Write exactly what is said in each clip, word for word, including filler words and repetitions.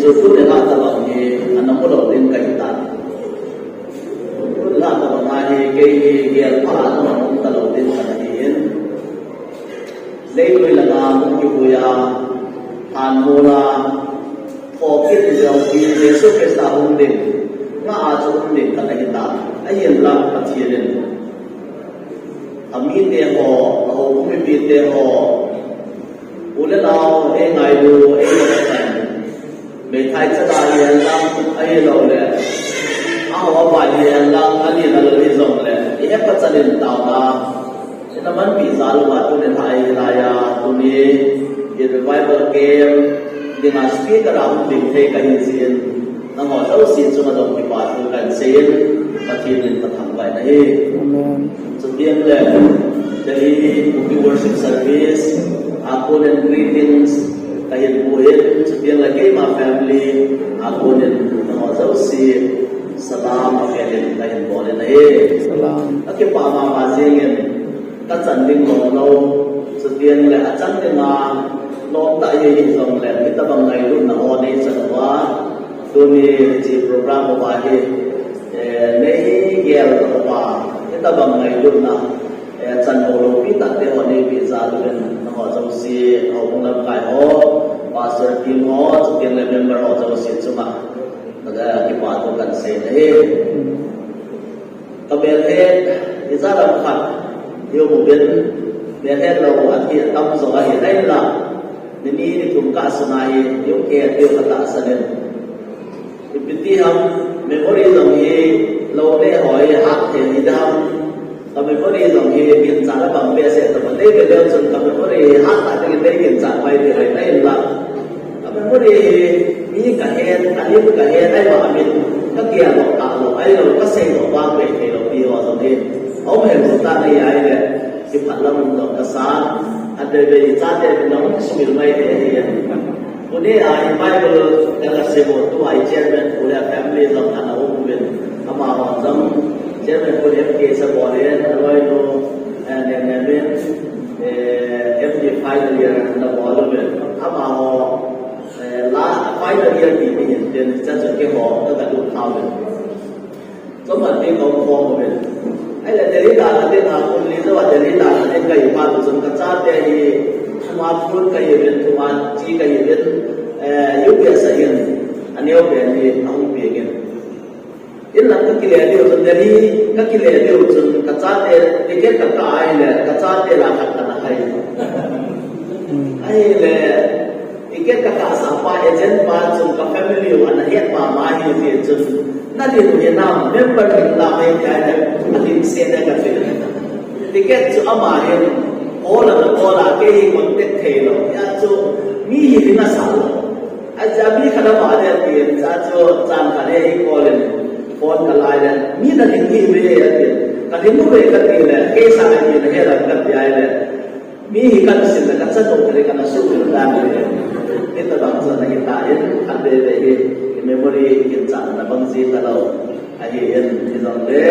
Tutu le la tabang hi, ana mu lo ding ka hi ta. Tutu le la tabang hi, kei hi gel pha a tabang um ta lo ding ka hi in. Leilui langa hung kihuiya, hanmona, thokit jong hi Jesu Christa hung ding, nga a chu hung ding ka hi ta. Ahin lang Pathen in. Amite ho, aho kumite ho, u le nao, ei ngailu, ei ngailu. Meithai chada hihen lang, ahilouleh. Aho abai hihen lang, ani na lo hijongleh. Ihet pachat in taona. Ina manpi jal uva tunin hai hilaiya, tuni. I revival camp, dinga speaker a hung ding thei kahi jeh in. Nangho jouse chunga jong kipa thu kahin seiyin, Pathen min kathangvah in ahi. Amen. Chuteng le, Delhi Kuki Worship Service, a konin greetings, kahin boh in, chuteng le keima family, a konin, nangho jouse, salam, kahin, kahin bol in ahi. Salam. Kakipah mama jengin, kachan ding lom lou, chuteng le, achan dinga, lom tah hi hijongle, hitabang ngailutna ho nei chan uva, tuni hiche program uva hi, eh, nei gel uva, hitabang ngailutna, eh, chan ho loupi tah te ho nei peh jal uvin, nangho jouse, houbung lamkai ho, pastor team ho, chuteng le member ho jouse chunga, kaga kipa thu kahin sei in ahi. Ka melhet, ijat ham khat, i um uvin, melhet lou athi atam jo ahi, ahinla, ni ni ni thum kah sunga hi, i um kei diu katahsan in. Ipi ti ham, memory jong hi, lou le hoi, hat thei hi dam. Ka memory jong hi, ginchat abang behseh, tabang dei ve leu chun, ka memory hi, hat tah ding in dei ginchat mai thei ahi, ahinla. Ka memory hi, mi kahet, alim kahet, ahivang amin, kagel lou, tah lou, ahilou, kasei lou, vang bei thei lou, ti ho jong hi. Aum hen jong tah nei ahile, kiphat lam um jong kasan, adei bei chate min jong sumil mai thei ahi. Tuni a hi Bible kaga seiho tua hi chairman pu le family jong ana um uvin. Amaho jong chairman pu le M K sa bol in, aloi nu, eh, ne, ne, ne, eh, M D final year na bol uvin. Amaho, eh, la final year ti mi hin tin, cha chu keiho kaga lut kha uvin. Chomkhat ding kaum khom uvin. Ahile Delhi dan a ding a, kum li jou a Delhi dan a ding kahi phat u chun kachate hi, thuma phun kahi uvin, thuma chi kahi uvin, eh, U P S a hin, aneo pen hi ahung peng in. In lang kakile diu chun Delhi, kakile diu chun kachate, ticket kakah ahile, kachate lah khat kana hai. Ahile, Ticket kakahsah pa agent pa chun ka family u ana het mama hi ti chun. Nadin u hinam, member ding lam ahi ti ahile, adin se ne kati. Ticket chu ama hin, call ana call a, kei hi contact thei lou. Hijeh chun, mi hi ding asah lou. Ajeh a mi khat ama le ti, hijeh chun, chan khat hi call in, phone kalai le, mi nadin hi ve ati. Kadin u ve kati le, kei sang ahi ti nahet lam kati ahile. Mi hi kahin sim le, kachan u le, kana suhmil dan le. Hitabang chu ana hi tan, khat veve hi, memory ginchatna bang ji talou. Ahin, hijongle,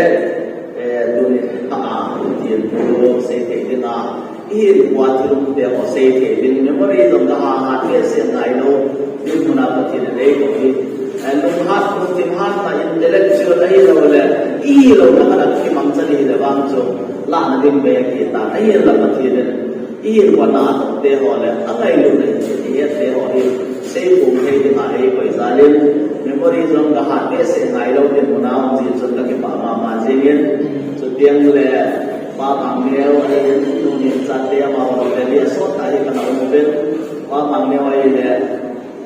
eh, tuni kah a, Pathen thu seithei dinga, ihinkhoa thilum te ho seithei ding, memory jong kaha hat behseh ngai lou, dinmun a Pathen in eidong hi. Eh, lunghat, lungthim hatna, intellectual ahilouleh, ihilouna khat a kimangcha ding le vang chu, lahna ding bei akitan, ahinla Pathen in, Ihinkhoa natong te ho le, angailutna in ihet te ho hi, seikhom thei dinga eikoi jal in, memory jong kahat behseh ngai lou dinmun a um jeh chun kakipah mama jing in, chuteng le, Pa Mangneo, ahin, tuni chate amaho le, Delhi a sot tah hi kana um uvin, Pa Mangneo ahile,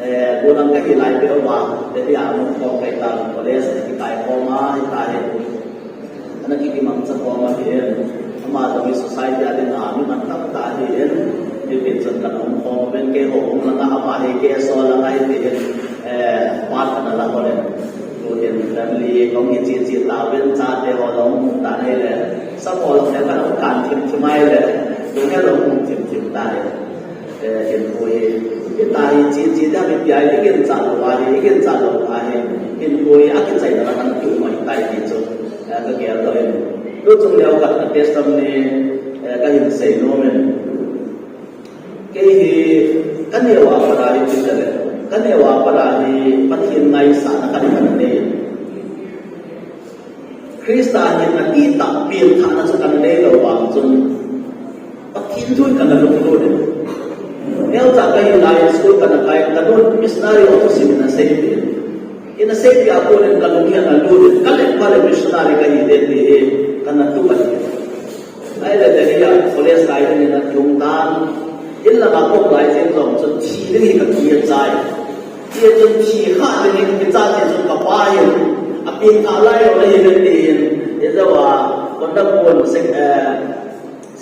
eh, gollhang kahi lai peh uva, Delhi a um khom kahi tan, college a kikai khom a, hita hi. Ana kikimangcha khom ahin, ama jong hi society a dinga mi mantam tah ahin, hiti chun kana um khom uvin keiho um langa ama hi kei asol langa hiti hin, eh, part kana la khom in. Tuhin family kahung kiche che tauvin chate ho jong um tan ahile, sap ho jong le kana um kan thim thim ahile, tuhin jong um thim thim tan ahile. Eh, hinkho hi, hitia hi, chi, chi dia mi tia hi, iginchat lou ahi, iginchat lou ahi, hinkho hi, akichaina la kan tu mai tai ti chu, eh, kagel lou in. Tuchung leo khat ka testimony, eh, kahin sei nom in. Kei hi, kaneo a pat a hi ti tale. Ka neo a pat a hi Pathen ngaisahna khat kana nei. Christa hin ati tah pianthahna chu kana nei lou vang chun Pathen thu in kana lunglut in. Neocha ka hi lai school kana kai, ka nun missionary office in ana seipeh. Ana seipeh a kon in ka lung hi ana lut in, ka let phat le missionary ka hi ding ti hi kana tup ahi. Ahile Delhi a college kai ding in ana lhung tan. In langa kop lai jeng jong chun thi ding hi ka kichai. Hichun thi kha ding hi ka kicha ti chun ka pa hin, a pianthah lai lou na hi le ti hin, hiche a, conduct pon sek, eh,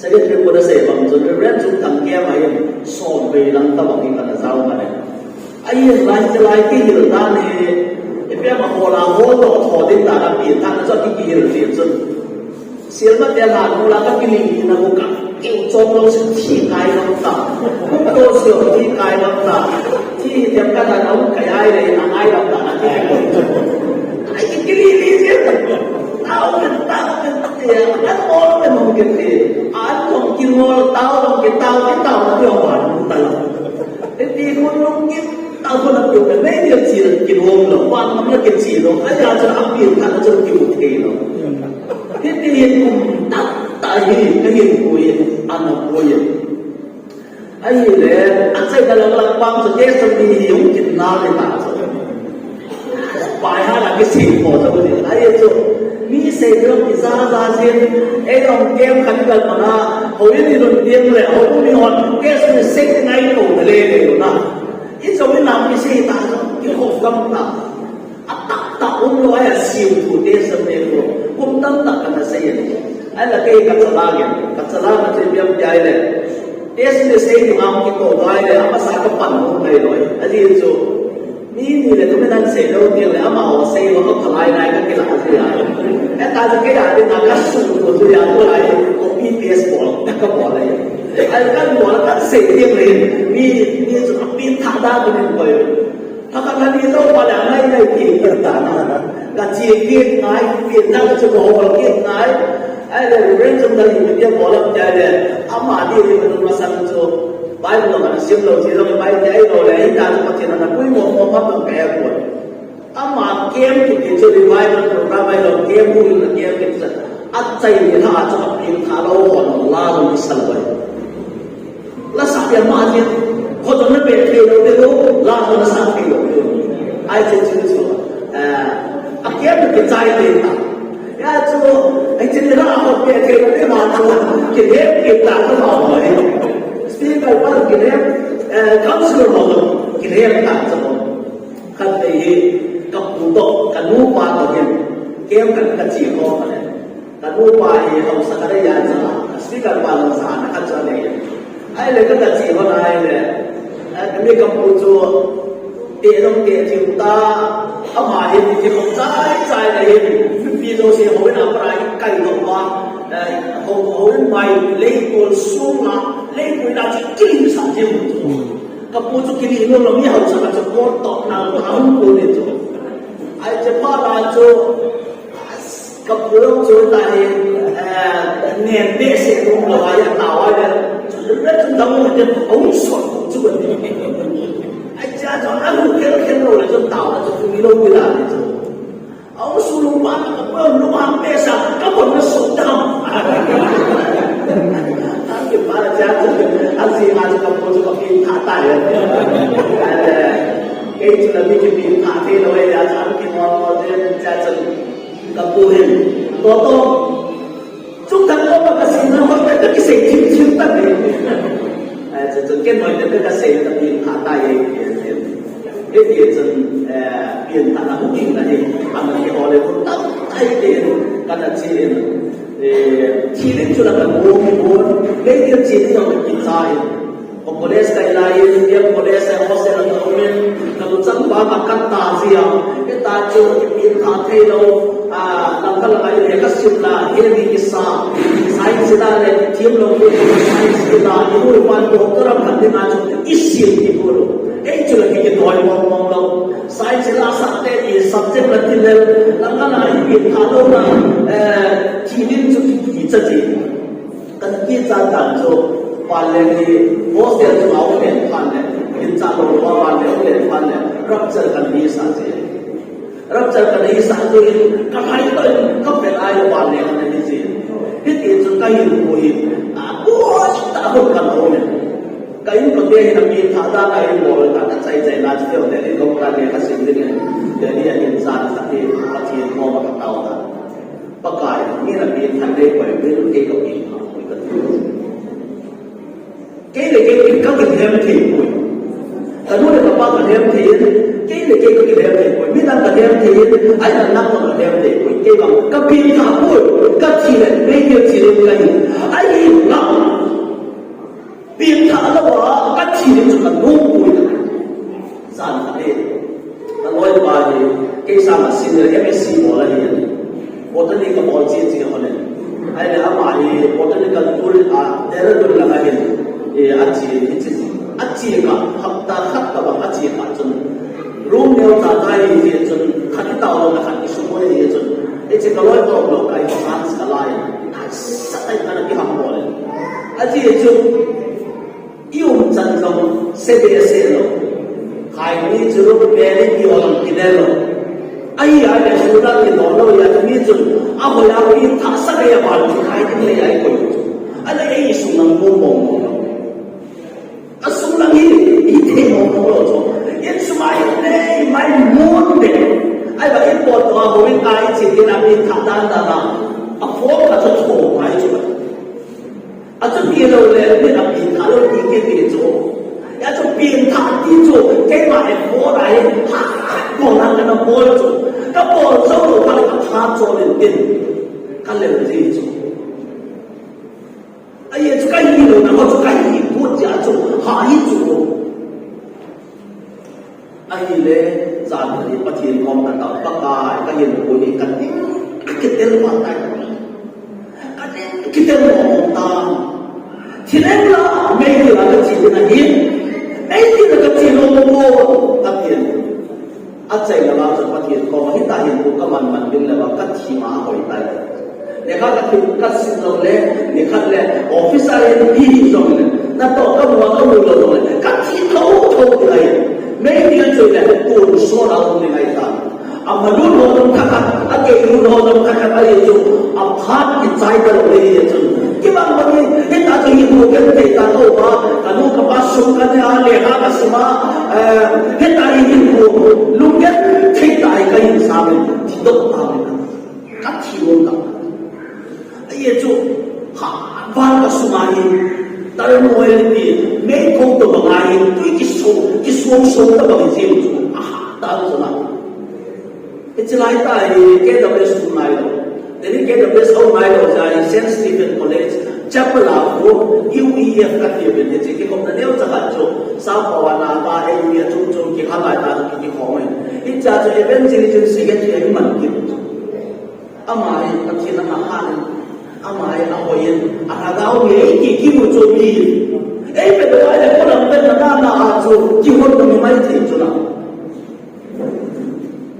secretary pon asei bang chun, Reverend Chungthang kem a hin, som vei lang tabang hi kana jao mane. Ahin lai, hiche lai kihil dan hi, ipi ham a hol a, hol doh tho ding dan a pianthahna chu akihil jeh chun. Selma te la nu la ka kili na ko ka. Kiu chom lou se thi kai lou ta. Ko se thi kai lou ta. Thi hi tem ka na lou ka ai le na ai lou ta na thi. Ai ki kili li se. Tao ke tao ke te. An mo ke mo ke te. An mo ki mo tao ke tao ke tao ke tao ke tao. Hiti khun lungkim, tao khun a piu ka nei dia chi la kilom lou, vang lam la kichi lou, ahi a chu a piu kha a chu kiu thei lou. Hiti hin kum tah tah hi, ka hin pui, ana pui. Ahile, achaina lang lang vang chu testimony hi hung kit na le ta chu. Pai ha la kisei po ta bu ni. Ahi chu. Mi sei lo kisa sa sin. Ei long kem khan kal mana. Ho yin ni lun tiam le. Ho mi hon. Kes ni sei ngai ko ta le le na. I chu mi nam kisei ta chu. Ki ho kam ta. A tak tak um lo ai a siu tu te sa me ko. Kum tam tak kana sei ni. Ai la kei ka chala nge. Ka chala ma che biam pi ai le. Testimony sei ni ham kiko vai le, amasa ka pan mo ngai loi. Ahi chu, mi ni le comment an sei lou ti le, ama ho sei lou ka phalai nai ka kila ti ya. E ta chu kei a ding a ka su ko chu ya ko lai, copy paste bol, ka bol le. Ai ka bol ka sei ti le, mi, mi chu ka pianthah da ko ni koi. Thakhat ani lou pa le angai ngai ti kit ta na. Ka chi kit ngai, kit na ka chu ko hol kit ngai. Ahile Reverend Chungthang in India bol a tia le. Ama di ni ka masang chu. Bible lo ka sim lou, chi lou, Bible ti ai lou le. India chu Pathen ana pui mo mo ma tong ka ya ko. Ama kem kit chu Bible program ai lou, kem bu na kem kit chu. Achai ni la chu a pianthah lou hon la lou ni sa lou. La sa pia ma ni, kho to na pe thei lou de lou, la to na sa thei lou de lou. Ai che chu chu, eh, a kia na ke chai te ta. Ya chu, ai che ni la a kho pe thei lou de ma chu, ke de ke ta ka ma ho ni. Speaker pa ke de, eh, council ho ke de ta chu. Khat te hi, ka pu to, ka nu pa to hin, kem ka ka chi ho ma le. Ka nu pa hi hausa ka dei a cha, ka speaker pa lang sa na ka cha nei. Ahile ka ka chi ho na ahile, eh, mi ka pu chu, te nong te thim ta, ama hi ti ki hong chai chai na hi, mi pi zo se ho na pa rai kai no pa, eh, ho, ho mai lei ko sung na, lei ko na chi chi sa chi mu chu. Ka pu chu kini no lo mi hausa ka chu ko to na lo ka hung ko ni chu. Ai che pa la chu, Ka pu chu ta hi, eh, nen behseh um lou a, a tao a le, chu le chu dang le te, a hung sot chu ba ni. Ai cha chu a lu khel khel lou le chu tao a chu mi lou mi la ni chu. A hung su lou pa ka pu lou a behseh, ka pu na su dam. A ki pa cha chu, a si ma chu ka pu chu ka pi tha ta le. Kei chu la mi ki pi tha te lou a, cha ki mo mo te cha chu. Ka pu hin, Toto, Chungthang ko ma ka sin na hoi ta ka kisei thim thim ta ni. Eh, chu chu ken hoi ta ka sei ta pi kha ta ye ye ye. Ye ye chun, eh, pianthahna hung ding na ni, a ma ni ho le hung tam tai te, ka na chi in. Eh, chi lin chu la ka bu bu, le ye chi lin na ki cha in. Ko college kai lai in, M B A college a hostel a ka um in, ka lu chang ba ma kan ta zia. Hita chu i pianthah thei lou, a, lam ka lam ai le ka sim la, he ni kisa. Science la le, thim lou le, science la, i nu i pan doctor a pan ding a chu, i sim i bu lou. Ei chu la ki ki noi mong mong lou. Science la sa te i subject la ti le, lam ka la i pianthah lou na, eh, thi din chu ki ki cha ti. Kan kichat dan chu, pa le ni, hostel chu a um pen phat le. Cha lo lo a van le, le van le, rapture kan ni sa che. Rapture kan ni sa tu in, ka hai to in, ka pe ai lo van le kan ni che. Hiti chun ka hin ko hi, a, ko ta ko kan lo ne. Ka in ko te hin a pi tha da ka in ko ta ka chai chai na che te ni ko ka le ka sin ni. Te ni a in sa sa te, Pathen ko ma ka tao ta. Pakai, ni na pi tha de ko ni ke ko pi tha ko ka. Kei le kei ka kilhem thei poi. Ka nu le ka pa ka lhem thei in, kei le kei ka kilhem thei poi. Midang ka lhem thei in, ai na nang ka lhem thei poi. Kei bang ka pengthah poi, ka thi le, mei kei thi le ka hi. Ai hi na, pengthah lou a, ka thi le chu ka nu poi. Zan ka le. Ka loi pa hi, kei sanga senior M S C bol ahi. Botany ka bol chi chi hone. Ai le ama hi botany ka tur a, Dehradun langa hin. E, a chi, chi, a chi ka, hapta khat ka bang a chi ka chun. Room neo ta ta hi hi chun, khat i tao lo na khat i sum hi hi chun. E chi ka loi to lo ka i chance ka lai. Sa tai ka na ki ham bol. A chi chun. I um chan jong sebe se lo. Khai ni chu lo pe ni ki ol ki ne lo. Ai ai le su la ki lo lo ya ni chu. A ho ya ki tha sa le ya ba ki khai ni le ya ko. A le ei sung lang mo mo mo. A sung lang hi i the mo mo lo chu. Yen su mai le mai mo de. Ai ba i po to a ho i kai chi ki na mi tha dan da na. A fo ka chu chu mai chu. A chu ti lo le, ni a pengthah lo ti ke ti chu. Ya chu pengthah ti chu, keima e bol a hi, ha, bol a kana bol chu. Ka bol zo lo, ka le ka tha cho le tin. Ka le ti chu. A ye chu ka hi lo na, ho chu ka hi pu ja chu, ha hi chu. Ahile, zan ni Pathen kom ka tao, Pakai, ka hin ko ni ka ti, a kitel pa tai. Ka ti, kitel mo mo ta. Thileng la, mei ti la ka chi na hi. Mei ti la ka chi lo mo mo, ka ti. A chai la la chu Pathen kom, hi ta hin ko ka man man bin la ba, ka thi ma hoi tai. Lekha ka thil ka sim jong le, nikhat le, office a le, mi hi jong le, na to ka mu a ka mu lo jong le, ka thi tho tho ti ngai. Mei ni chu le, tun so na um ni ngai ta. A ma lu lo jong kha kha, a ke lu lo jong kha kha, a le chu, a phat ki chai ka lo le ye chu. Ki bang bang ni, he ta chu hi ko ken te ta ko ba, ka nu ka pa sum ka ne a le ha ka sim a, eh, he ta hi ko, lu ken te ta ai ka hin sa me, thi dok ta me. Ka thi lou ta. Ahi chu, ha, van ka sunga hi, turmoil ti, mei ko to banga hi, tui kiso, kisuang so ta bang jing chu. Aha, ta chu na. Hichi lai ta hi, K W S tu nai lo. Teni K W S ho nai lo, ja hi, Saint Stephen College, Chapel a ko, U E F ka ti ben, hichi kikhopna neo cha ka chu, sa pa wa na ba, e U E chung chung ki ha lai ta, ki ki khom. Hicha chu evangelism secretary man ki. Ama hi Pathen ama han, ama hi ahoiyin, alhagao hi eiki kimu chu mi. Ei pe doi le ko lam pe na na a chu kihon mi mai thei chu na.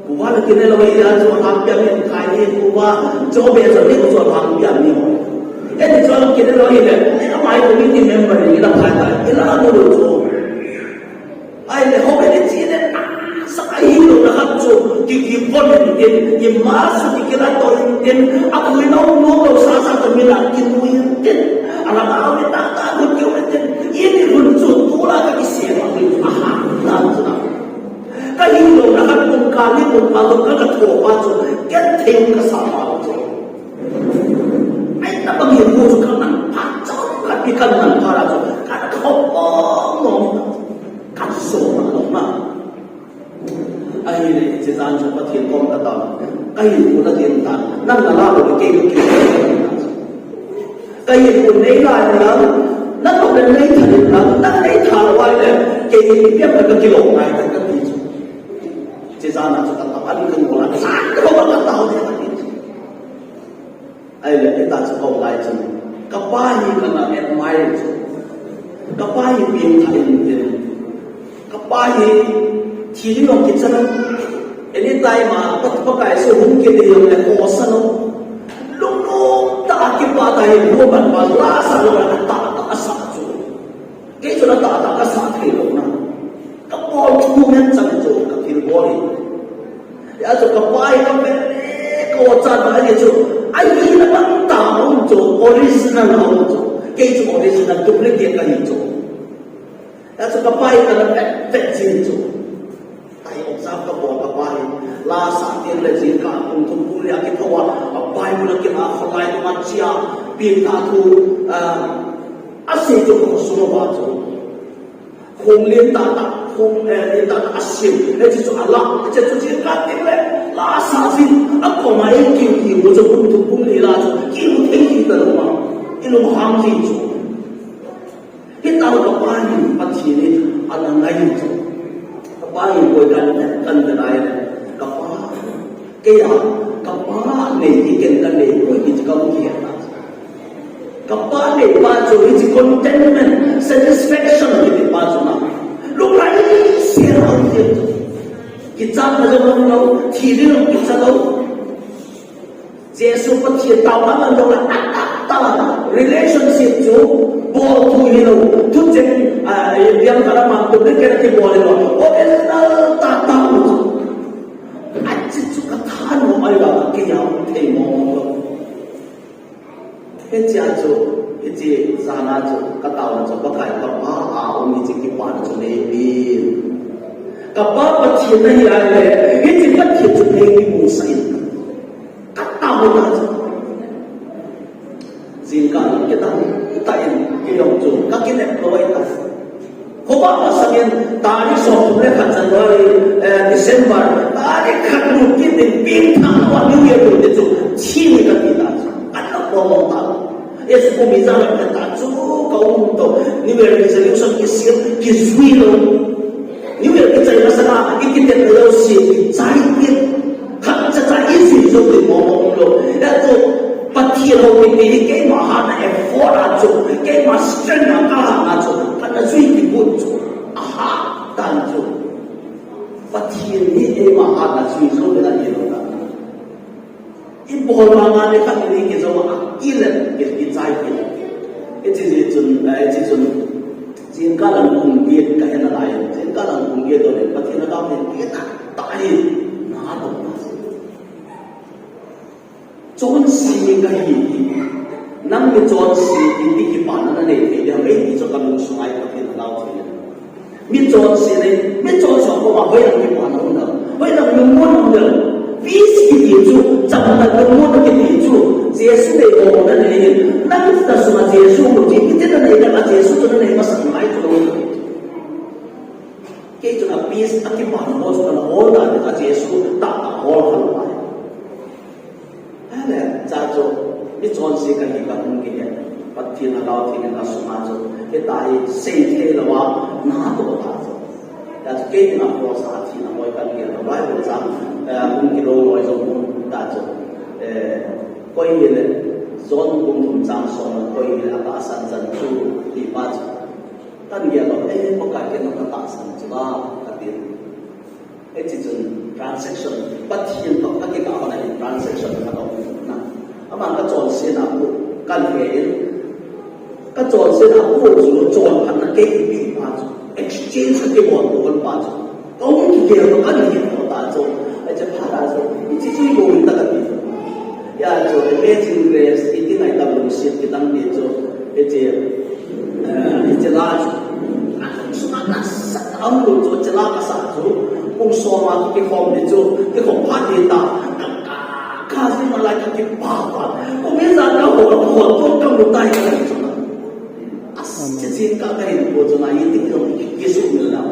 Kuva le kine lo ya chu hang pia ni khai ni kuva cho be cho ni chu hang pia ni. Ei ni chu kine lo le, ama hi committee member ni la khai ta, ila mu chu. Ahile, ho be le chi le, sa ahi lo na khat chu, ki, ki pon in tin, ki ma su ki, ki la to in tin, a pui no, no, no, sa, sa, to mi la, ki nu in tin, a la ma, a mi ta, ta, gut ki in tin, i ni hun chu, tu la ka ki se ma, a ha, na chu na. Ka hi lo na khat kun ka ni kun ka lo ka ka tho pa chu, ken thei ka sa ma chu. Ai ta ba mi ko chu ka man pa chu, ka ki ka man pa la chu, ka ka ho po mo. Ka so ma lo ma. Ahile, hiche jan chu Pathen kom ka tao. Ka hin ko na tin ta. Nang na la lo ke ke. Ka hin ko nei la la. Nang ko nei tha la. Nang nei tha lo wa le. Ke ni pe ka ki lo ngai ta ka ti chu. Hiche jan chu ka tao. Ani ka mo la. Sa ko ka tao de ka ti chu. Ahile, hita chu ko lai chu. Ka pa hi kana admire chu. Ka pa hi pengthah in tin. Ka pa hi thi ding jong kichan. Anytime a, pa, Pakai chu hung kit ding jong le ko sa no. Lungnom tah a kipa tah in, ko ban pa la sa lo la tah tah a sa chu. Kei chu la tah tah ka sa thei lou na. Moment chang chu ka thil bol hi. Hijeh chun ka pa hi ka vet le ka o chan a ni chu. Ahina bang ta um chu, original a um chu. Kei chu original, duplicate ka hi chu. Hijeh chun ka pa hi ka na vet vet jing chu. Ai, observe ka bol ka pa hi. La sa teng le jingkah pung thum pung li a kitho a, a Bible a kila, kholai tuma chia, pin ta thu, ah, a sei chu ka sung a ba chu. Khong lien tah tah, khong, eh, lien tah tah a sim. Hiche chu a la, hiche chu jingkah teng le, la sa jing, a koma ei kiu kiu chu pung thum pung li la chu, kiu thei thei ta lou ma. I lunghang jing chu. Hitia ka pa hi Pathen in ana ngai chu. Ka pa hi koi kan, kan da lai le. Ka pa, kei a, ka pa nei hi ken ka nei, koi hi chu ka mu hi ta. Ka pa nei pa chu hiche contentment, satisfaction kiti pa chu na. Lunglai se a um hi. Kicha na jong lou, thi ding kicha lou. Jesu Pathen taona man jong le, a, a, ta, relationship chu bol thu hilou, thucheng, ah, yang kala man tu le kena kibol hilou. Original tah tah u chu. Achi chu ka thanom a, kei a um thei mong mong lou. Hichea chu, hiche jan a chu, ka taona chu, Pakai ka pa a um hiche kipana chu nei peh in. Ka pa Pathen nahi a le, hiche Pathen chu nei kimusah in. Ka taona chu. Jingkah in kitah, kitah in, kei jong chu, ka kinep lou ahi ta. Khovah masang in, tarik somthum le khat January, eh, December, tarik khat lut kit in, pengthah lou a New Year lut ding chu, thi ni ka ti ta chu. Ka na lou mong ta. Jesu kum ijat a ka ta chu, ka um to. New Year resolution kisem, kijui lou. New Year kichai masang a, i kitepna jouse, kichai kit. Khat cha cha i jui jou ding mong mong lou. Hijeh chun Pathen hou kiti hi keima hatna effort a chu, keima strength a ka hatna chu, ka na jui kibut chu. A hat dan chu. Pathen hi eima hatna jui jou ding ahi lou dan. I bol ma ma ni khat ni kijou a, i le, i, i chai ki. Hiche jeh chun, eh, hiche chun, jingkah lang kum get ka he nalai, jingkah lang kum get doh le, Pathen a dam le, get ta, ta hi, na to na. Chonse ka hi, nang mi chonse, i, i kipana na nei thei dia, ei ti chu ka lung sunga Pathen a dam thei. Mi chonse nei, mi chonse koma hoilang kipana um ham, hoilang lungmonna um ham. Peace kiti chu, chamna lungmonna kiti chu, Jesu nei koma na nei, nang na sunga Jesu mu ti, kiti na nei, na Jesu chu na nei masang mai chu. Kei chu na peace a kipana ho chu ka na hol ta, a Jesu tah a hol kha lou. Ahile, cha chu, mi chonse ka hi ka hung kihe. Pathen a dam thei in ka sunga chu. Hitia hi sei thei lou a, na to ta chu. Cha chu kei dinga cross a thina hoi kan gel lou. Bible chang, eh, hung kilou loi jong hung ta chu. Eh, koi hile, John bung thum chang som le koi hile, a tahsan chan chu, ti pa chu. Kan gel lou, eh, Pakai ken na tahsan chu la, ka ti. Hiche chun transaction, Pathen toh ka kikah hon a hin transaction ka toh na. Ama ka chonsetna pu, kan he in, ka chonsetna pu chu chonphatna kei ipi pa chu. Exchange ka kibol pu kan pa chu. Ka hung kigel toh kan he toh ta chu. Hiche phat a chu, hiche chu i bol in ta ka ti. Hijeh chun Amazing Grace, iti ngai tam lungset kitam ti chu, hiche, eh, hiche la chu. Asunga nasatah a um lou chu, hiche la kasa chu. Pung som a kikhom ti chu, kikhom phat ti ta. Ka, ka, ka jing nalai ka kipa pa. Kum ijat ka ho, ka ho, to ka mu tai ka chu. As, hiche jingkah ka hin bol chu na, iti jong kisumil na.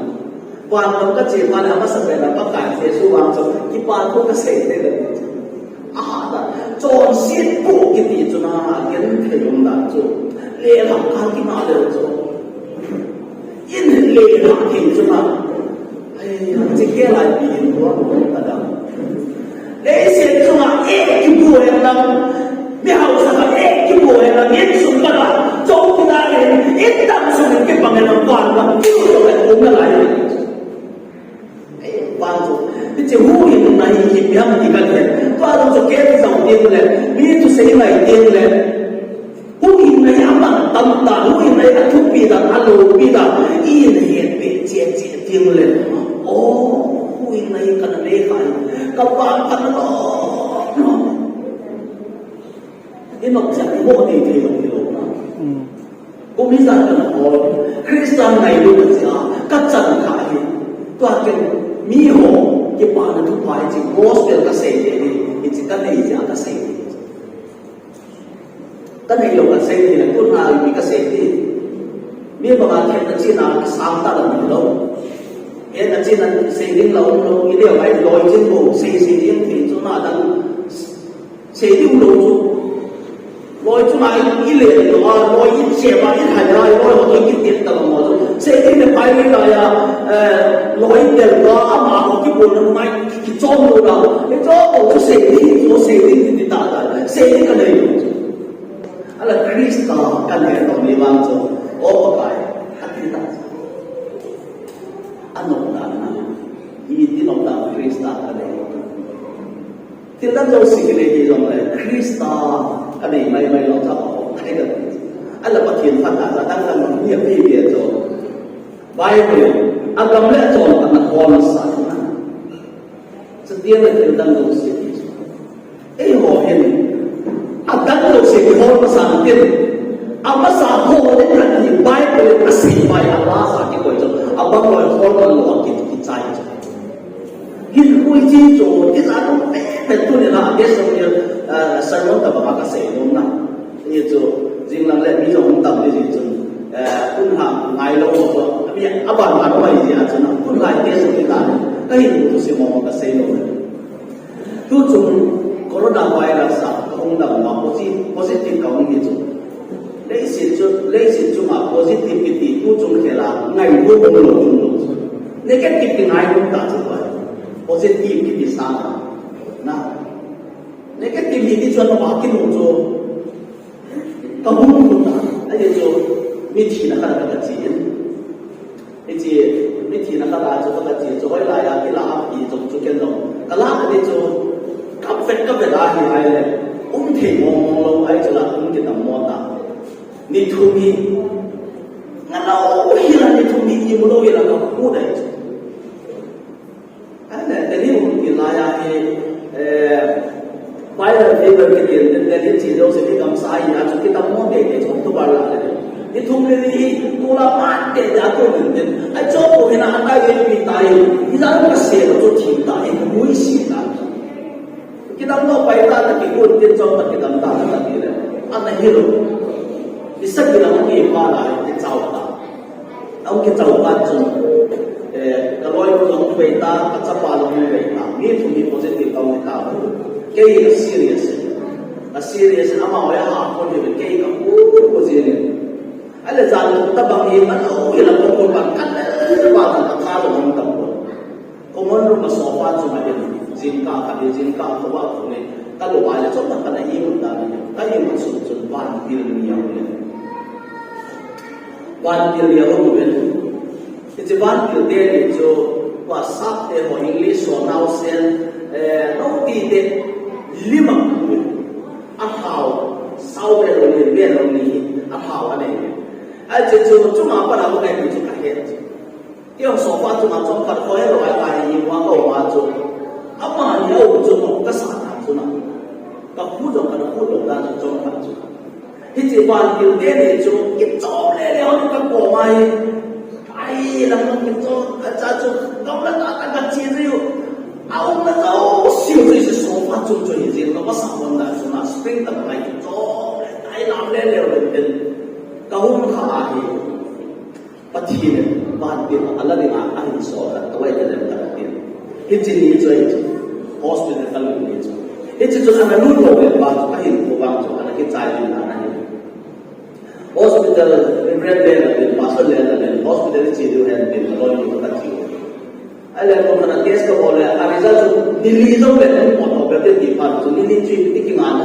Van lam ka che phat le, amasapen a Pakai Jesu vang chu, kipa thu ka sei thei le. Aha, chonset pu kiti chu na, genthei um dan chu. Lelhah kal kima le chu. In lelhah thei chu na. Ai, hiche kei lai pi in tua tua ta da. Leiset chunga eh kibu hen lang, mi hausa khat eh kibu hen lang, insung khat a, chowkidar in, in dang sung in kipang hen lang, van lam kiu toh kan um nalai. Eh, van chu, hiche huhhingna hi ipi ham ti kan he. Tua jong chu kei jong ding le, mi thusei ngai ding le. Huhhingna hi aman tam ta, huhhingna hi athupi dan, aloupi dan, i in hetpi. Che che ting le. Oh, hui nai ka na le kai. Ka pa ka na lo. Ino cha ni ho ni thei lo ni lo na. Kum hi zan ka na ho. Christian nai lo ka cha. Ka chan ka hi. Tua ken mi ho kipana thupha hi chi gospel ka sei te ni. Hi chi ka nei cha ka sei te. Ka nei lo ka sei ni la, tun na mi ka sei ni. Mi banga themna china kisang ta la ni lo. Hena china sei ding la um lo, i deu ai loi chin bo, sei sei ding thei chu na dang. Sei ding lo chu. Loi chu na i le lo a, loi i che ba i hai a, loi ho to ki tit ta lo mo chu. Sei ding le pai ni la ya, eh, loi tel lo a ma ho ki bo na mai ki, ki chom lo la. Ni chom lo chu sei ding, chu sei ding ni ta ta. Sei ding ka nei lo chu. Ala Krista ka le to ni vang chu. O Pakai, a ti ta. A nop dan na. I ti nop dan Krista ka le. Thil dang jouse kile hi jong le Krista ka nei mai mai lo cha o. Thei ka ti. Ala Pathen phat a dang dang ni a pe ve chu. Bible a gam le a chon ka na khol sa na. Chutiang le thil dang jouse hi. Eiho hin, a dang jouse kihol masa natin. A masa hol in ahi Bible in asei mai a la sa kikoi chu. A bang loi hol man lo a ki, kichai chu. Hin hui chi chu, ti za tu, eh, eh, tu ni na, a best of your, eh, sermon ta ba ka sei nom na. Hi chu, jing lang le mi jong tam ni ji chun. Eh, kun ha, ngai lo mo chu. Ami, a ban ban mai ji a chun, kun lai te su ni ta. Ka hin tu si mo ka sei lo. Tu chung coronavirus a ka hung dam ma posi-, positive ka hung hi chu. Leiset chu, leiset chunga positive kiti tu chung khel a ngai lo hung lo hung lo chu. Negative ki ngai lo ta chu ba. Positive kiti sa na. Negative hi ti chuan a ki lo chu. Ka hung hung ta, a ni chu, mi thina khat ka chi in. Ni chi, mi thina khat a chu ka chi chu, hoi lai a, ki la a, ki chu chu ken lo. Ka la ka ni chu, ka vet, ka vet a hi ai le. Um thei mong mong lo, ai chu la, um ki tam mo ta. Ni thum hi. Nga lo hi la ni thum hi, i mu lo hi la ka khu dai chu. Ahile, Delhi hung ti lai a hi, eh, viral fever kiti, Delhi che jouse hi gamsa hi a chu kitam mo teitei chu October la le. Ni thum le ni hi, tu la ma teitei a tu nin tin. Ai chu ko hina a tai ve pi tai. Ni la ka se lo chu thim tai, ka mui si tai. Kitam lo pai ta ta ki kun tin chu ta kitam ta ta ti le. Ana hi lo. Ni sa ki la ma ki pa la, ki chau ta. Ahung kichau pat chun, eh, ka loi jong hung vei ta, ka chapa jong hung vei ta. Mi thum hi positive ka hung ta. Kei hi ka serious. Ka serious, amahon a kon hi kei ka hu hu jing in. Ahile jan thum tabang hi, ka lo hi la ko ko ka, ka le ba ka tha jong hung tam ko. Common room a sofa chunga ding, jingkah khat in, jingkah khat a chun, ka lo a le chomkhat kana imut dan in, ka imut sun chun vantil ni a um in. Vantil ni a um in. Hiche vantil te ni chu, tua sap te ho English ho nausen, eh, noti te lim a um in. A hao, sao ve lo ni, ve lo ni, a hao a nei. Ahi chu, chu, chunga pat a um e ti chu ka he. Kei jong sofa chunga chomkhat kho he lo ai ai ni wa ko ma chu. Amani a um chu no ka sa ta chu na. Ka khu jong ka khu jong dan chu chomkhat chu. Hiche vantil te ni chu kichom le le hon ka ko ma hi. Ai lam no kichom ka cha chu. Ka la ta ta ka chi riu. A um na cha o siu chu sofa chu chu hi jin ka sa hon dan chu na spring ta ka kichom le. Ai lam le le le. Ka hung kha a hi. Pathen in vantil a la dinga ahin sol khat ka vai ka lem khat atin. Hiche ni chu ahi chu. Hospital ka lut ni chu. Hiche chu ana lut lou le pa chu ahin ko vang chu ana kichai din ana hi. Hospital Reverend le na din, Pastor le na din, hospital che diu hen din, ka loi ni ka chi. Ahile ko kana test ka bol le, a result chu ni li jong le, ko to be ti pa chu ni li chu i ki ngan.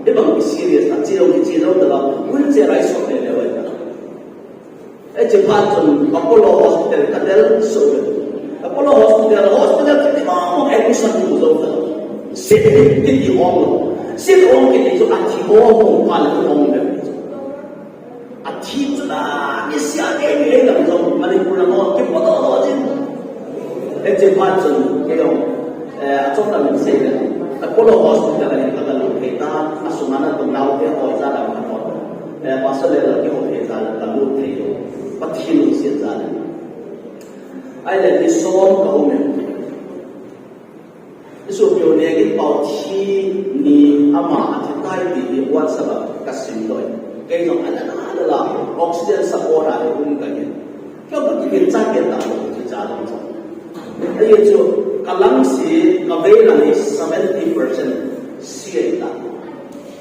Hibang ki serious na, che jong che jong ta la, wheelchair a i sot le le vai ta. Hiche phat chun Apollo Hospital ka del suh. Apollo Hospital, hospital kiti ma mo admission tu zo ta. Seat kiti hong lo. Seat hong kiti chu a thi hong hong pa le hong le. A thi chu na ni sia ke ni le dam zo Manipur na mo ki po to Hiche phat chun kei jong, eh, achom lam in sei le, Apollo Hospital a hin ka lut thei tan, asunga natung naote ho jal a ka hot. Eh, Pastor Lel a kihou thei jal a ka lut thei lou. Pathen lungset jal in. Ahile ni som ka um in. I sopi u Neng Gin Pau thi ni ama a thi tai ti hi WhatsApp a ka sim doh in. Kei jong ala la ala la oxygen support a um ka hin. Kei jong ka kivil chai kei ta lou, kicha lou. Ahi chu ka lung si, ka vei lang hi seventy percent si ahi ta.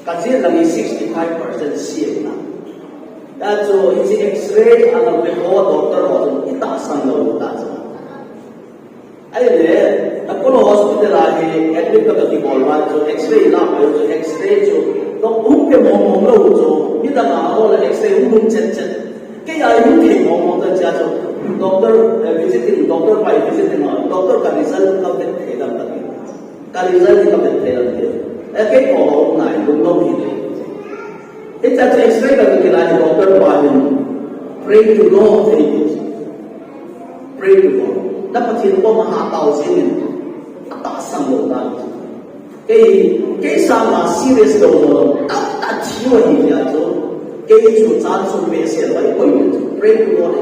Ka jit lang hi sixty-five percent si ahi ta. Hia chu hiche X-ray a la ve ho doctor ho chun i tahsan lou ta chu. Ahile, Apollo Hospital a hi admit ka, ka kibol uva chu X-ray la pa chu X-ray chu. Dok um ke mong mong lou chu. Midang a hol a X-ray um um chet chet. Kei a um thei mong mong ta chia chu. Doctor, eh, visiting, doctor pa visiting a, doctor ka result ka vet thei dam ta. Ka result ka vet thei dam te. Eh, kei ko ho nai lung lou hi le. Hiche chu X-ray ka kilai doctor pa hin. Pray to God, thei ti. Pray to God. Na Pathen koma hatao jing in, atahsan lou dan. Kei, kei sanga serious lou lou, ta, ta thi u ahi jeh chun. Kei chu chan chu behseh lou, koi chu pray to God.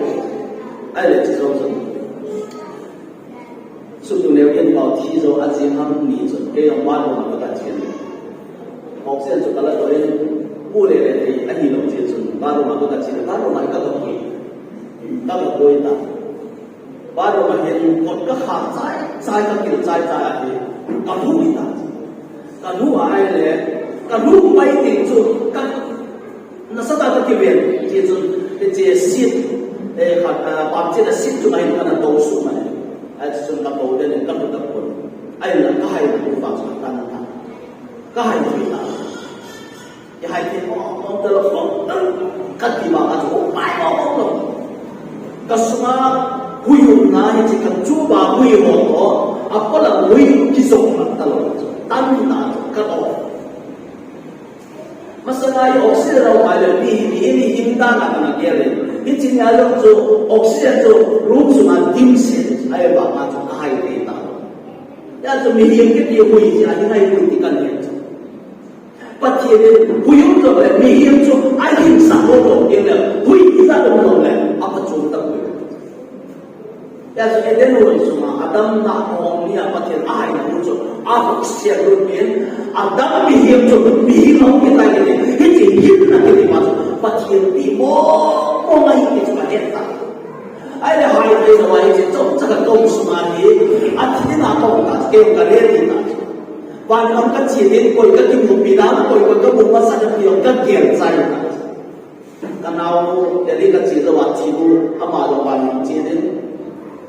Ahile chu chu. Sutu Neng Gin Pau thi jou a jing ham ni chun, kei jong bathroom a ka chen. Oxygen chu ka la doh in, pu le le thei ahi lou jeh chun, bathroom a ka chen, bathroom a ka doh in. Ka la koi ta. Bathroom a hin kot ka kha chai chai, ka kil chai chai a hi. Ka lhu ta. Ka lhu a ahile, ka lhu pai ding chu, ka nasatah a ka kiven, hiche chun, hiche seat, eh, khat, ah, pam cheh a seat chu ahin ka na to suh mai. Ahi chun ka to den in ka lhu ta pon. Ahinla ka hai na lhu vang chu ka tan ta. Ka hai lhu ta. Ka hai thei mong mong ta lou, ka ti vang a chu, pai mong mong lou. Ka sunga hui umna hiche ka chu ba hui ho to, a pola hui kijong mat ta lou. Tan ta chu ka to. Masanga hi oxygen a um ahile, mi, mi, mi hing dan a kana gel in. Hiche nia jong chu oxygen chu room sunga dim set, ahivanga chu ka hai thei ta. Hia chu mihem kiti hui chu, ahi ngai hui ti kan het chu. Pathen in hui um jongle, mihem chu ahin sah lou lou ding le, hui ijat um jongle, aphachom tapoi. Hia chu Eden hon sunga Adam natoh ni a Pathen ahaina hu chu, ahung siat lut in, Adam mihem chu, mihem ahung kitai kit in, hiche hinna kiti pa chu, Pathen pi mo, mo ngai ti chu kahet ta. Ahile hai thei lou a hiche chomcha ka kou sunga hi, athi dinga kou ta, kei ka ready ta. Van gam ka che ding, koi ka kimupi ding, koi, koi ka mu masa ding ti jong ka gel chai ta. Ka nao Delhi ka che jou a thinu, ama jong van gam che ding.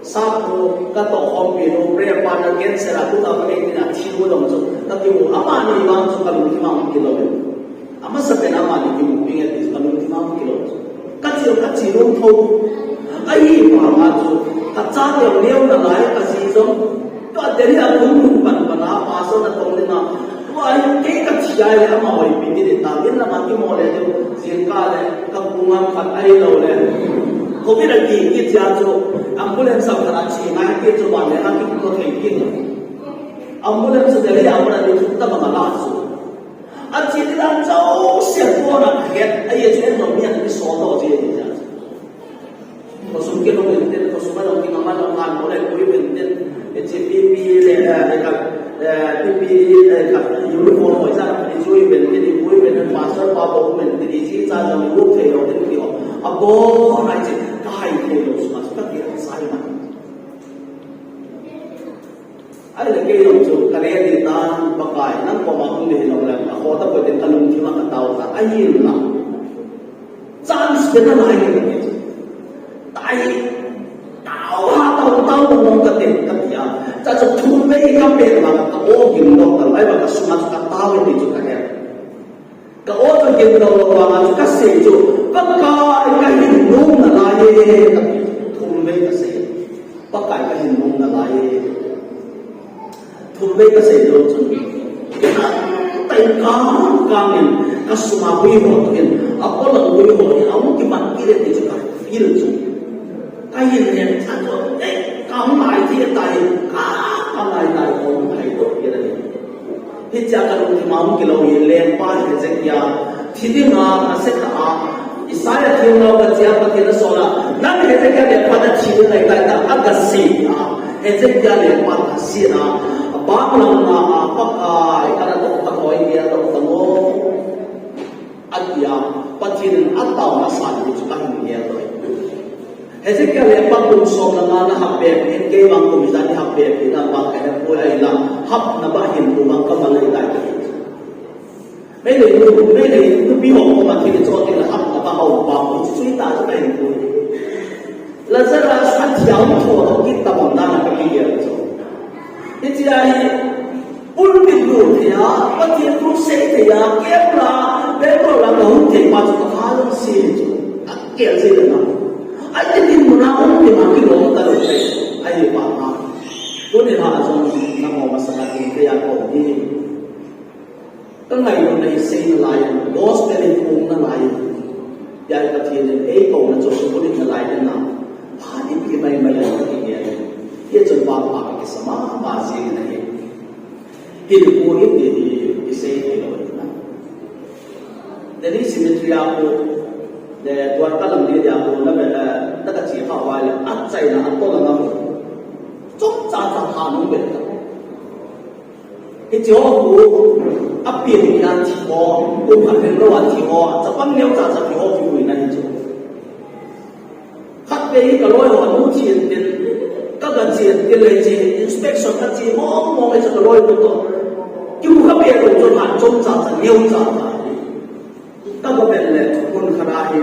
Sap nu, ka tohkhompi nu, prayer partner, cancer a, two thousand eighteen a thinu jong chu ka kimu, amani vang chu ka lungthim a um kit lou. Amasapen a amani kimupi nge ti chu ka lungthim a um kit lou. Ka che, ka che lou tho. Ahivanga chu ka chate neo nalai, ka ji jong. Tua Delhi a lungthim pan pan a, pastor natong ding a. Tua hi kei ka thi ahile amaho ipi ti ding tam, in lama kimu le chu, jingkah le, ka pu ngam khat ahilou le. Covid a ki, ki chia chu, ambulance a khat a che ngai ti chu, van le na ki ko thei kit. Ambulance Delhi a, ambulance chu tabang a la chu. Ache ding dan jouse pon a het, ahi chu en jong mi a kisol doh ji ahi. Khosung kilhung uvin tin, khosung a jong kingam a jong ngan mo le pui uvin tin, hiche P P E le, eh, ka, eh, P P E, eh, ka uniform ho jong ijui uvin tin, ipui uvin tin, pastor pa bou uvin tin, iji cha jong ium thei lou tin ti ho. Abon a hiche, ka hai thei lou sunga chu ka ti sai ma. Ahile kei jong chu ka ready tan, Pakai, nang koma hung ding hilou le, akhoh tapoi tin ka lungthim a ka tao ta, ahinla. Chance pe nalai nge kati chu. Tai, tao ha, tao, tao mong mong kate, kati a. Chuche chu thum vei ka pet vang, ka o gimdoh ta, ahivang ka sunga chu ka tao e ti chu ka he. Ka o chu gimdoh lou vanga chu ka sei chu, Pakai, ka hin nom nalai e, kati chu thum vei ka sei. Pakai, ka hin nom nalai e. Thum vei ka sei jou chun, tai kang kang in, ka sunga hui ho toh in, a polang hui ho in, ahung kimat kit e ti chu ka feel chu. Ka hin het chan chu, eh, ka hung nai thei tai. Sia ka lungthim a hung kilou hi lengpa Hezekiah thi dinga nasatah a Isaiah themgao kachea Pathen asol a, nang Hezekiah lengpa nathi ding ahitai tia agasei a, Hezekiah lengpa agasei a, bang langa a Pakai, kana toh phatoi tia toh phatoi atia, Pathen in ataona asan hi chu kahin gel loi. Hezekiah lengpa kum som le nga nahap bep in, kei vang kum ijat nahap bep in, abang kahe poi ahinla, hapna bang hin tu bang kamal ahitai. Meitei nu, Meitei nupi ho koma thil chon teng le hapna bang ho bang, chu chu hita chu kahin pui. Lazarus athi a hung thodoh kit tabang dan a kakigel chu. Hiche a hi, pulpit lut thei a, Pathen thu sei thei a, camp la, Bangalore la kahung thei pa chu katha jong sei chu. Akel sei le na. Ahi dinmun a hung thei ma kilom talou thei. Ahi pa ma. Tuni a jong nangho masanga tin thei a koi hi. Ka ngailutna hi sei nalai, gospel hi phong nalai. Tia Pathen in eikouna chu sumil nalai ding ahi. Phat ipi mai mai a kati nge. Hichun vangpha kisama ma jing ahi. Hinkho iti hi isei thei lou ahi. Delhi cemetery a khu, le Dwarka lam ni dia khu, na ve, eh, na kache kha uva le, achaina atol a na khu. Chomcha cha pha nung ve ta. Hiche ho khu, apen a thi ho, kum khat lou a thi ho, chapang neocha cha thi ho kipuina hi chu. Khatvei hi kaloi ho anu thi intin, kaga che intin le che, inspection kache mong mong le chu kaloi ho toh. Kimu kape lou chu lhan chomcha cha, neocha cha. Kaga vet le, mun khat a hi,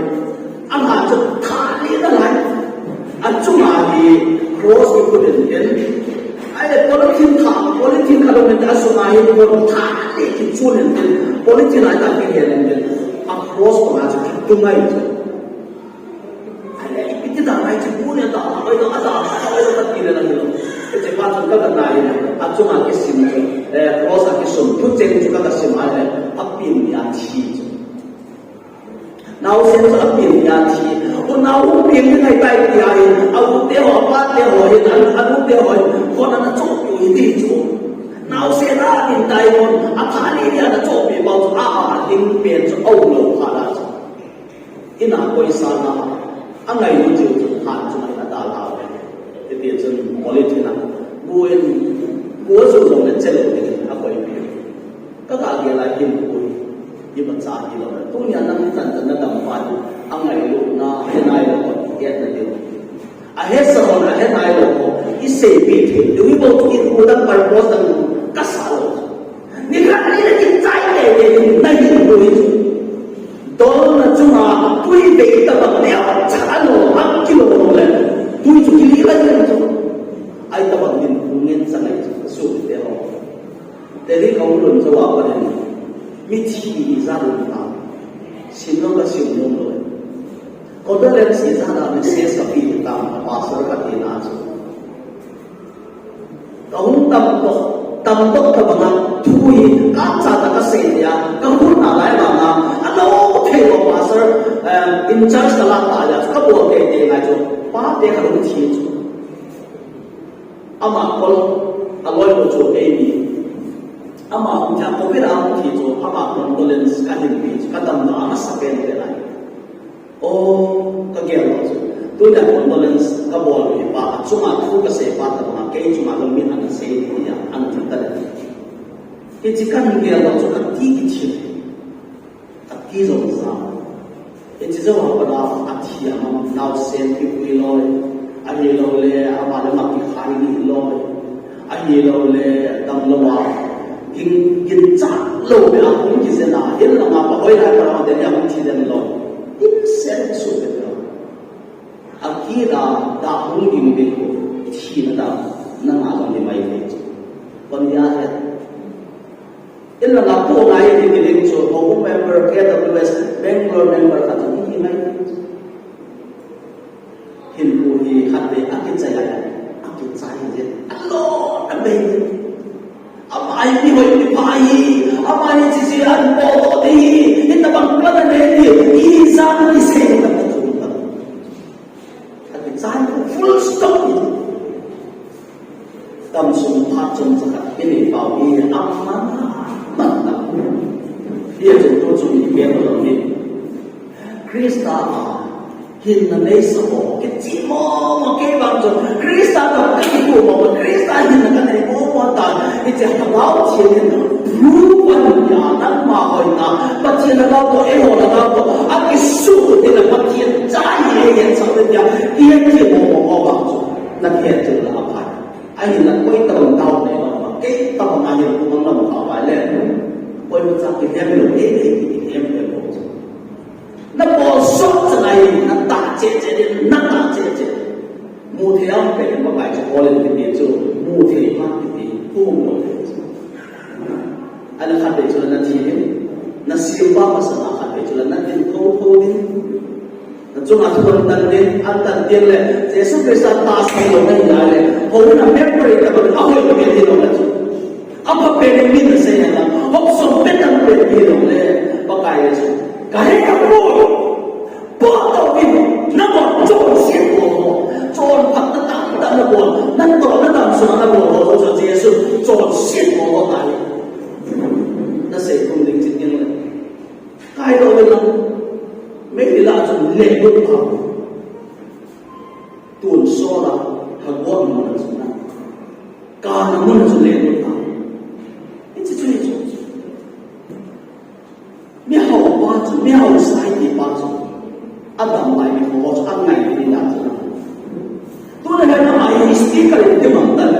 alhan chu tha li nalai. Achunga hi cross kikhut intin. Ahile polythene tha, polythene khat um intin, asunga hi pon tha li kichun intin. Polythene a hi tah kigel intin. A cross panga chu kitung ngai chu. Ahile, iti dan ahi chu, bu ne dan, oi lo, adan, oi lo, kati le na hilo. Hiche pa chu kaga nai le, achunga kisim chu, eh, cross a kisim, thucheng chu kaga sim a le, apen a thi chu. Naosen chu apen a thi. Unau hung peng ding ahitai tia hi, aute ho, apate ho hi, anu, anute ho hi, khut ana chohpeh u hiti chu. Naosen apen tai hon, atha li li ana chohpeh pau chu, a, a, ding pen chu, aum lou kha la chu. Ina koisang a, angailut jing chu, lhan chu mai adalha uve. Hiti chun polythene a, bu in, bu a ju jong le che lou ding in akoipeh. Kaga gel a hinkho hi, imacha hilou. Tunia nang tan tan nadam pa hi, angailutna, ahe nailou pa hi, hetna diu. Ahesa hon, ahe nailou pa hi, iseipeh thei diu, ibol chu imu dang purpose dang kasa lou. Nikhat ni nakichai teitei ding nahinkho hi chu. Dolna chunga tui bei tabang neocha alom, akilom le. Tui chu kili la ding chu. Ahi tabang hinkho ngen changai chu, sopi teho. Delhi kahung lhun jou a pat in, mithi ijat um tam. Sim nom kasim nom lou. Condolence ijat a message kapeh tam, pastor kati na chu. Kahung tam toh, tam toh tabang a, thu hi, kacha tah kasei thei a, kahung nalai vang a, alou thei lou pastor, eh, in charge kalah tah a, kabol teitei ngai chu, pate kahung thi chu. Ama kol, aloi ho chu eimi. Ama hung thi a, covid a hung thi chu, ama condolence kahin pe chu, kadamna amasapen pen ahi. O, kagel lou chu. Tunia condolence kabol u hi pa, achunga thu kasei pa tabang a, kei chunga lungmin ana sei thei a, ana ti ta le. Hiche kagel lou chu kati kithi. Kati jong ja. Hiche jou a pat a, athi a, naosen kipui loi. Ahilouleh, ama le ama kikhai lih loi. Ahilouleh, damlou a, ging, ginchat lou beh a hung kijen a, hin langa pa hoi lai pa langa den a hung thi den lou. Insung sung beh lou. Akit a, da hung ging beh lou, thina da, nanga lou ni mai thei chu. Kon ya he. Hin langa po ngai ni ni ding chu, houbung member, K W S, Bangalore member khat chu hi ngai thei chu. Hinkho hi khatvei akichai a, akichai jeh. Alou, abei. Ama hi mihoi mipha ahi, ama hi hiche hiche a ahin bol doh ding ahi, hitabang plan anei ding ahi, ijat a kisei tah chu. Akichai full stop. Damsung phat chomcha khat inei pau hi, ama, ama Christa a hinna neisa ho, kicheh mong mong kei vang chu Christa toh kakipah mong mong, Christa hinna kanei mong mong ta, hiche Lhagao Theng in prove ahin pia, nangma hoitah Pathen Lhagao toh, eiho Lhagao toh akisuh teng le Pathen cha ihi, eihin sah teng le, kicheh mong mong ho vang chu nahet chu la apha. Ahinla koi tabang doubt nei lou, kei tabang a hin kum ang lam kha vai le. Koima cha kilhem lou, kei kei kilhem lou. Nabol sot chan ahi, natah cheh cheh ding, natah cheh cheh. Mu thei a pe, Pakai chu bol in kiti chu, mu thei phat kiti, kum lou thei chu. Ahile khatvei chu la nathi ding, nasim pa masanga khatvei chu la nadin thotho ding. Nachunga thu ahin tan ding, ahin tan teng le, Jesu Christa tahsan lou nahi le, houin a memory tabang ahoi pen hilou le chu. Apha pen in min nasei hen lang, hopsom pen in min hilou le, Pakai le chu. Kahe kapoi. Potdoh in, nabol chonset bol ho. Chonphatna tamtah nabol, natohna damsung a nabol ho chu Jesu chonset bol ho tahi. Nasei tum ding chu ding le. Kaidoh in lang, meidil a chun lenglut pha. Tonsot a, Lhagao mun a chun na. Kana mun a chun lenglut pha. Hiche chu, hiche chu. Mihao pa chu, mihao sai ti pa chu. Adam lai mi ho chu, angai ti na chu na. Tuna hin ama hi speaker in ti mang tan.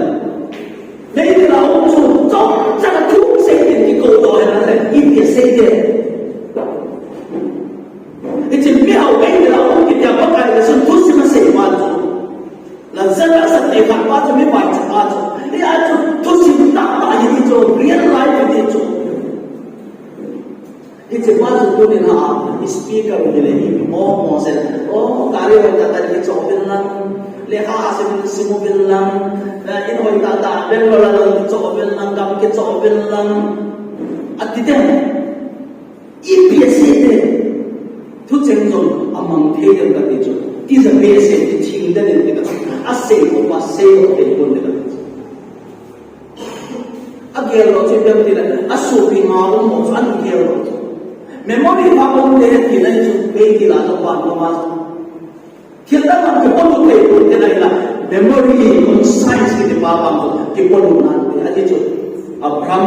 Meidil a um chu, chomcha thusei in kikou doh hen lang, ipi asei ding. Hiche mihao meidil a um kiti a Pakai in chun thusim asei pa chu. Lazarus ati khat pa chu, mi vaicha pa chu. Hia chu thusim tahtah hi ti chu, real life hi ti chu. Hiche pa chu tunin a, speaker hi le hi mo mo se. O, gari hoi tahtah kichoh uvin lang. Lekha asim sim uvin lang. Eh, in hoi tahtah, Bangalore a lang kichoh uvin lang, gam kichoh uvin lang. Ati ding. Ipi asei ding. Thucheng jong amang thei ding kati chu. Tija behseh ti thing ding in ti kati. Asei ko pa sei ko thei ko ding kati chu. Agel lou chu ipi ham itile, asopi ma um ho chu ana gel lou chu. Memory pha um te ti na chu meidil a toh pan lou ma chu. Thil dang dang kipolut thei pon te na ila, memory, conscience kiti pa vang chu kipolut nan te ahi chu. Abraham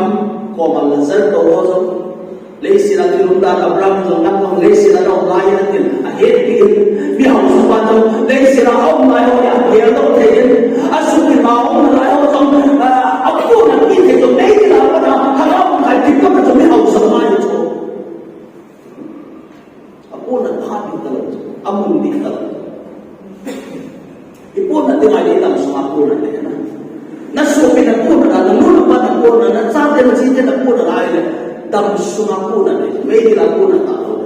koma Lazar toh ho chu. Leiset a thil umdan Abraham jong nang jong leiset a na um lai in atin, ahetpi in. Mihao sung pa jong leiset a aum lai ho hi agel doh thei in. Asopi ma umna lai ho jong, ah, apohna kit thei jong meidil a pat a, Lhagao mun a kipat a jong mihao sung pa jong. Apohna phat ding talou, amun ding talou. Ipohna ding ahi, idam sunga pohna ding na. Nasopi napohna, nanu napa napohna, nachate nachite napohna ahile, dam sunga pohna ding, meidil a pohna talou.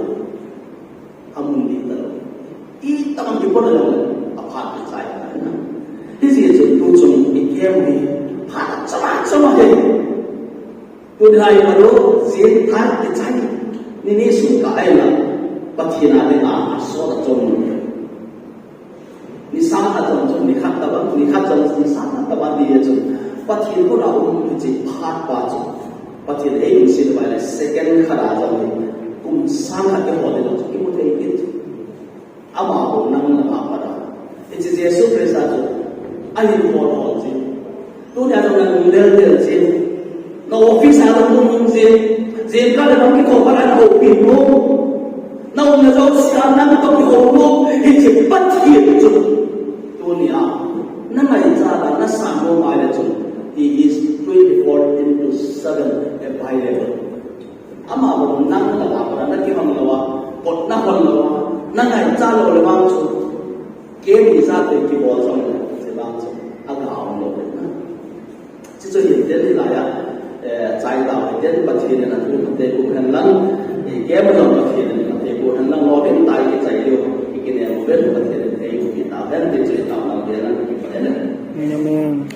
Amun ding talou. Itobang kipohna lou le, aphat kichai na. Hijeh chun tuchung ikem hi, phat chomcha chomcha hi. Tuni a imadoh jing phat kichai. Nini sung ka ahi lang, Pathen a dinga asot achom. Ni sang a chom chom, ni khat tabang, ni khat chom, ni sang a tabang, ni a chom. Pathen koma um kichai phat pa chu. Pathen ei lungset uva le second khat a chom ni. Kum sang khat kihol le chu kimu thei kit. Amaho nang le kei a pat a. Hiche Jesu Christa chu ahin hol hol jin. Tunia jong nang lel lel jin. Na office a jong nung nung jin. Jingkah le nang kithophat a na houpi nom. Na umna jouse a nang toh kihou nom. Hiche Pathen chu. Tunia. Na ngaicha a, na sang nom a le chun. He is twenty-four into seven available. Amavang nang le kei a pat a na kihon lou a, kot na hon lou a, na ngaicha lou le vang chu, keima jat in kibol jong le, hiche vang chu, aga um lou le na. Hiche chu hin tel hilai a, eh, chai tau hiten, Pathen in athu phatthei boh hen lang, eh, keima jong Pathen in phatthei boh hen lang, lolhing tah a kichai diu, kinem uvin, Pathen in eiumpi tahen, ti chu i taona uvin lang, kipah e. Amen.